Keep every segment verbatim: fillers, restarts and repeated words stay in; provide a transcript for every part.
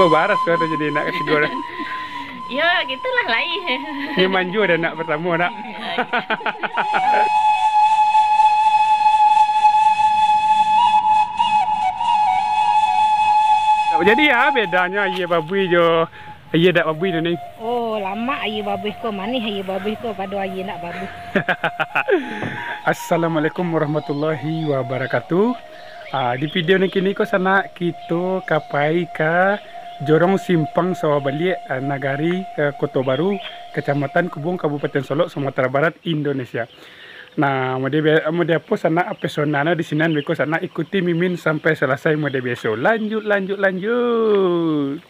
Baras ko tu jadi anak katigo dah. Yo, gitulah lai. Ni manjo dah anak pertamo, nak. Jadi, ya, bedanyo aia babuih jo aia dak babuih tu, Ning. Oh, lamak aia babuih ko, manih aia babuih ko pado aia dak babuih. Assalamualaikum warahmatullahi wabarakatuh. Ah, di video nan kini ko, sanak, kito ka pai ka Jorong Simpang Sawah Baliak, ah, Nagari, eh, Koto Baru, Kecamatan Kubung, Kabupaten Solok, Sumatera Barat, Indonesia. Nah, mode bia-, mode apo, sanak, pesonanyo di sinan beko, sanak, ikuti Mimin sampai selesai mode biaso. Lanjut, lanjut, lanjut.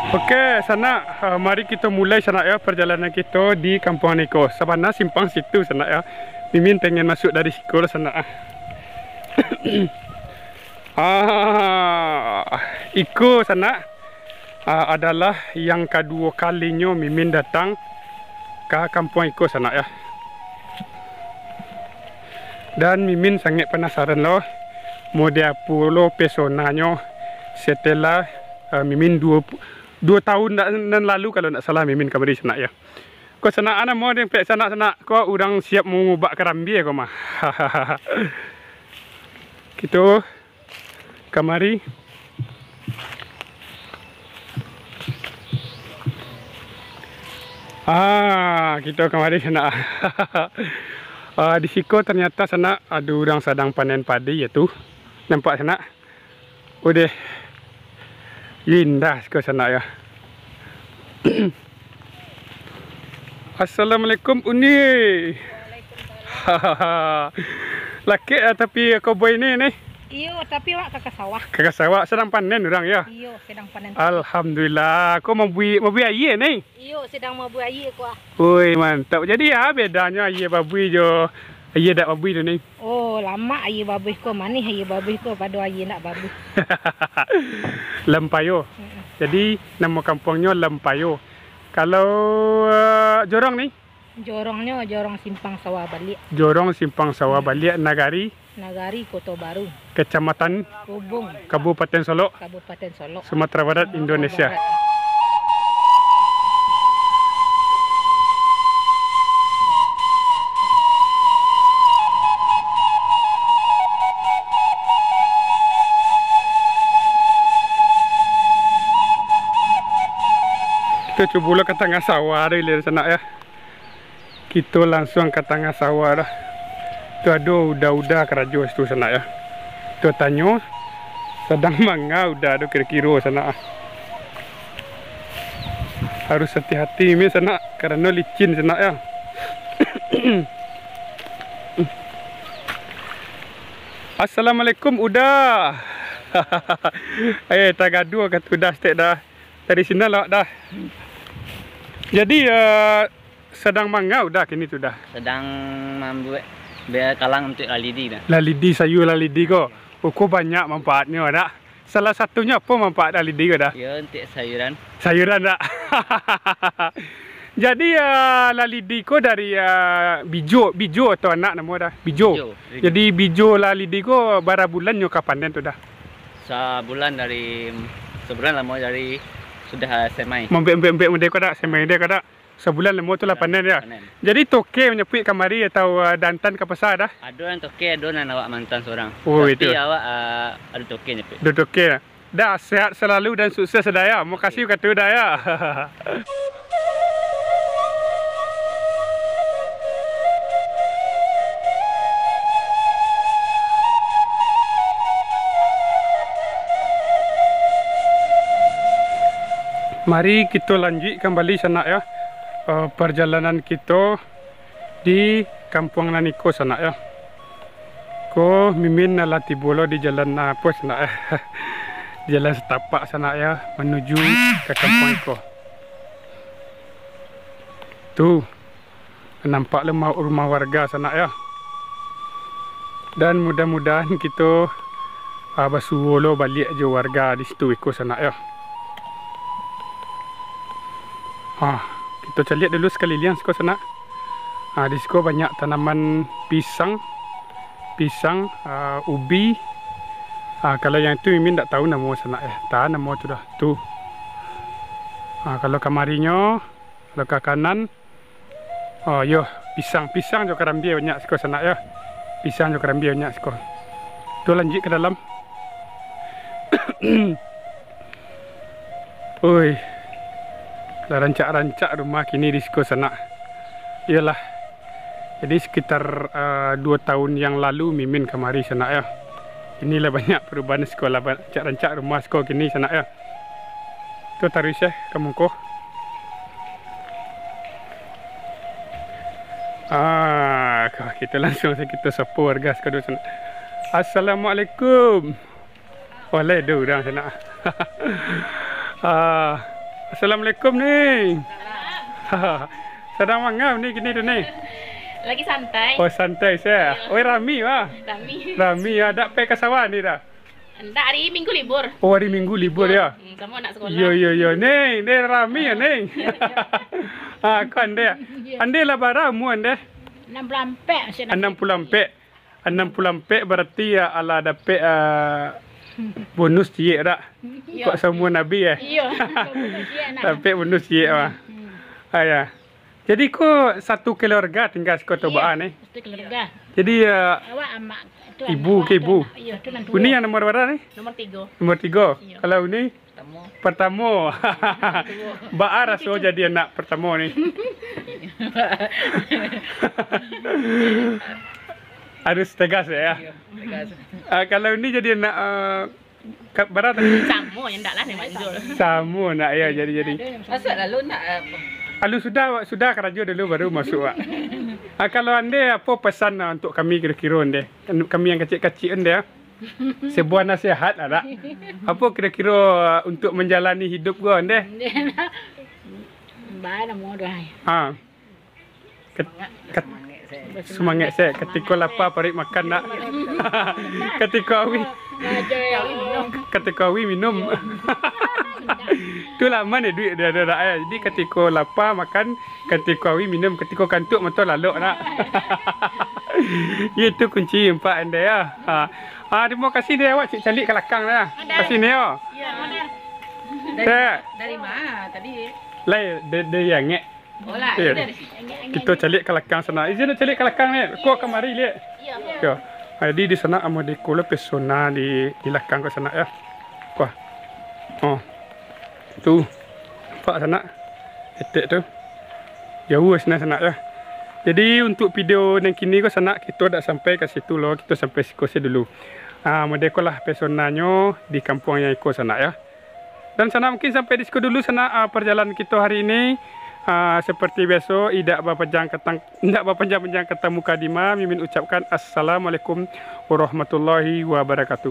Oke, sanak, eh, mari kito mulai, sanak, yo, perjalanan kito di kampuang niko. Sabana simpang situ, sanak, yo. Mimin pengen masuk dari siko lah, sanak, ah. Ah, iko, sanak, ah, adalah yang kaduo kalinyo Mimin datang ka kampuang iko, sanak, yo. Dan Mimin sangaik panasaran lo, mode apo lo pesonanyo setelah, ah, Mimin duo, duo tahun nan, nan lalu, kalau ndak salah, Mimin kamari, sanak, yo. Ko, sanak, a namo dempek sanak, sanak, ko urang siap mangubak karambia ko mah. Kito kamari. Ah, kito kamari, sanak. Ah, di siko ternyata, sanak, ado urang sadang panen padi, yo tu. Nampak, sanak? Udeh. Indah siko, sanak, yo. Assalamualaikum, Uni. Lakek lah tapi koboi ni, ni. Iyo, tapi awak ka, ka sawah. Ka, ka sawah, sadang panen urang, yo? Iyo, sadang panen. Alhamdulillah. Ko mabuih, mabuih aia, ni? Iyo, sadang mabuih aia ko, ah. Oi, mantap. Jadi, a bedanyo aia babuih jo aia dak babuih tu, ni? Oh, lamak aia babuih ko, manih aia babuih ko pado aia dak babuih. Lempayo. Mm-mm. Jadi, namo kampuangnyo Lempayo. Kalau, eh, Jorong ni? Jorongnyo Jorong Simpang Sawah Baliak. Jorong Simpang Sawah Baliak, Nagari? Nagari Koto Baru. Kecamatan? Kubung. Kabupaten Solok? Kabupaten Solok. Sumatera Barat, Indonesia. Barat. Kito cubo lo ka tangah sawah tu, ilir sanak, yo. Kito langsuang ka tangah sawah dah. Tu ado uda-uda karajo situ, sanak, yo. Tu tanyo, sadang manga uda tu kiro-kiro, sanak, ah. Harus hati-hati, mi, sanak, karano licin, sanak, yo. Assalamualaikum, uda. Eh, tagaduah ka tu uda stek dah. Dari sinan lah dah. Jadi, eh, Sadang manga Uda kini tu Da? Sadang mambuek bia kalang untuak lalidi Da. Lalidi, sayua lalidi ko. Uko banyak manfaatnyo Da. Salah satunyo apo manfaat lalidi ko Da? Yo, untuak sayuran. Sayuran Da. Jadi, ah, lalidi ko dari, ah, bijo, bijo atau anak namo Da? Bijo. Bijo, bijo. Jadi bijo lalidi ko bara bulan nyo ka panen tu Da? Sabulan dari, sabulan lah mau dari sudah semai. Mambek-mbek-mbek model ko Da, semai model ko Da. Sabulan lamo tu lah panen yo. Panen. Jadi toke manyapuik kamari atau, ah, dantan ka pasa Da? Ado nan toke, ado nan awak mantan surang. Oh, tapi itu. Awak, ah, ado toke nyapuik. Ado toke. Da, sehat selalu dan sukses Da yo. Makasih katu Da yo. Mari kito lanjuik kambali sanak yo, eh, parjalanan kito di kampuang nan iko sanak yo. Ko Mimin alah tibo lo di jalan, apo sanak yo, jalan satapak sanak yo, manuju ka kampuang iko. Tu. Nampak lo ma-, rumah warga sanak yo. Dan mudah-mudahan kito, ah, basuo lo baliak jo warga di situ iko sanak yo. Ha, kito caliak dulu sakaliliang siko sanak. Ha, di siko banyak tanaman pisang, pisang, ah, ubi. Ah, kalau yang tu Mimin ndak tahu namo sanak yo. Tahan namo tu Da. Tu. Ha, kalau kamarinyo, kalau ka kanan, oh, yo, pisang, pisang jo karambia banyak siko sanak yo. Pisang jo karambia banyak siko. Tu lanjuik ka dalam. Oi. Lah rancak-rancak rumah kini di siko sanak. Iyolah. Jadi sekitar, eh, duo tahun yang lalu Mimin kamari sanak yo. Inilah banyak perubahan siko lah, rancak-rancak rumah siko kini sanak yo. Tu taruih eh, ka muko. Ah, ka-, kito langsung sajo kito sapo warga siko dulu sanak. Assalamualaikum. Walai, ado urang sanak. Ah, assalamualaikum Ning. Sadang manga Ning kini tu Ning? Lagi santai. Oh, santai sajo. Iyo. Oi, rami bah. Rami. Rami yo, dak pai ka sawah Ning Da? Ndak, hari Minggu libur. Oh, hari Minggu libur yo? Hmm, samo anak sekolah. Yo, yo, yo. Ning, Ning rami yo, Ning. Ah, ko Ande. Iyo. Ande lah bara umua Ande? Anam puluah ampek, masih anam puluah ampek. Anam puluah ampek berarti yo alah dapek, ah, bonus ciek dak? Iyo. Kok saumuran Abi eh? Iyo, bonus ciek nah. Dapek bonus ciek mah. Hmm. Ah, yo. Jadi ko satu keluarga tingga siko tu baa ni? Satu keluarga. Jadi, eh, awak amak tu ibu anak ke ibu? Iyo, tu nan tuo. Uni yang nomor bara ni? Nomor tigo. Nomor tigo. Iyo. Kalau Uni? Pertamo. Pertamo. Baa raso jadi anak pertamo ni? Harus tegas ya? Iyo, tegas. Ah, kalau Uni jadi anak, eh, Ka-, bara tadi? Samo, yo ndak lah, ni manjul. Samo nak, yo, jadi, jadi. Masak lalu nak, eh, apa? Lalu sudah, sudah karajo dulu, baru masuk, Wak. Ah, kalau Ande, apo pesan, ah, untuk kami kiro-kiro, Ande? Kami yang kacik-kacik, Ande, ah. Sebuah nasihat lah, dak? Apo kiro-kiro, ah, untuk menjalani hidup ko, Ande? Bah, namo doh ai. Ah. Ket-, ket-, sumangek se. Katiko lapa paruik makan, nak. Katiko awi, katiko awi minum. Tu lah aman ya duit dia ada, dak, eh. Jadi katiko lapa makan, katiko awi minum, katiko kantuak mato lalok, nak. Itu kunci empat ande ya. Ha. Ah, terima kasih dia awak cik calik ke lakang dah. Terima kasih ni yo. Dari, dari mana tadi? Lai, dari, dari Angek. Oh, lah, iyo. Dari situ. Kito caliak ka lakang sana. Izin caliak ka lakang ni. Ko kamari liak. Iyo. Yo. Jadi di sana amo di kulo pesona di, di lakang ko sana yo. Wah. Oh. Tu. Nampak sana. Etek tu. Jauh sana yo. Jadi untuk video nan kini ko sana kito dak sampai ka situ lo, kito sampai siko se dulu. Ah, model ko lah pesonanyo di kampuang yang iko sana yo. Dan sanak, mungkin sampai di siko dulu sanak, ah, perjalanan kito hari ini. Ah, seperti biaso, indak bapanjang katang, indak bapanjang-panjang kata mukadimah, Mimin ucapkan assalamualaikum warahmatullahi wabarakatuh.